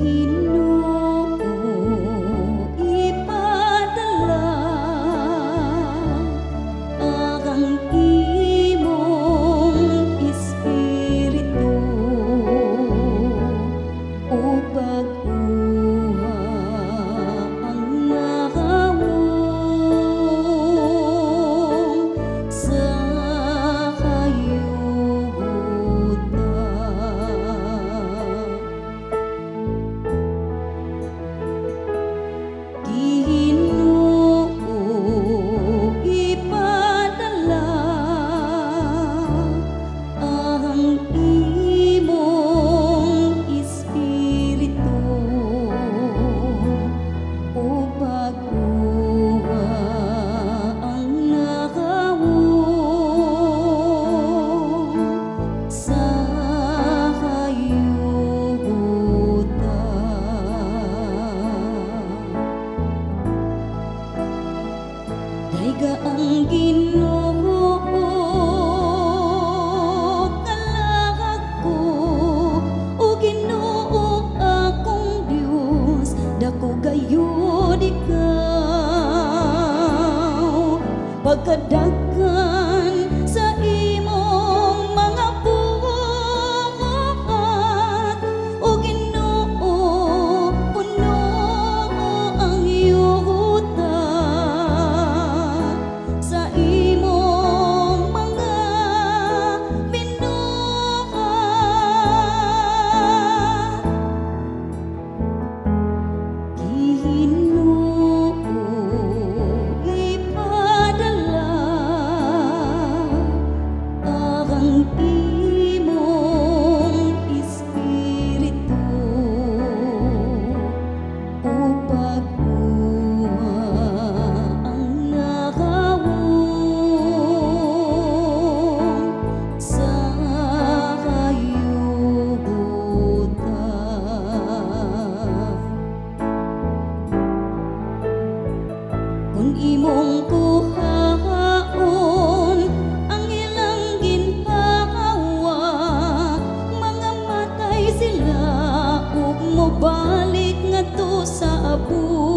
Ginoo, ipadala ang imong Espiritu ug bag-oha ang nawong sa kayuta. Ginoo, ipadala ang imong Espiritu ug bag-oha ang nawong sa kayuta. Dayga ang Ginoo, kalag ko, o Ginoo akong Dios, dako gayud ikaw pagkadaghan sa imong mga buhat. O Ginoo, puno ang yuta sa imong mga binuhat. Ginoo, ipadala ang imong Espiritu ug bag-oha ang nawong sa kayuta. Kung imong kuhaon ang ilang ginhawa, mga matay sila ug mobalik ngadto sa abo.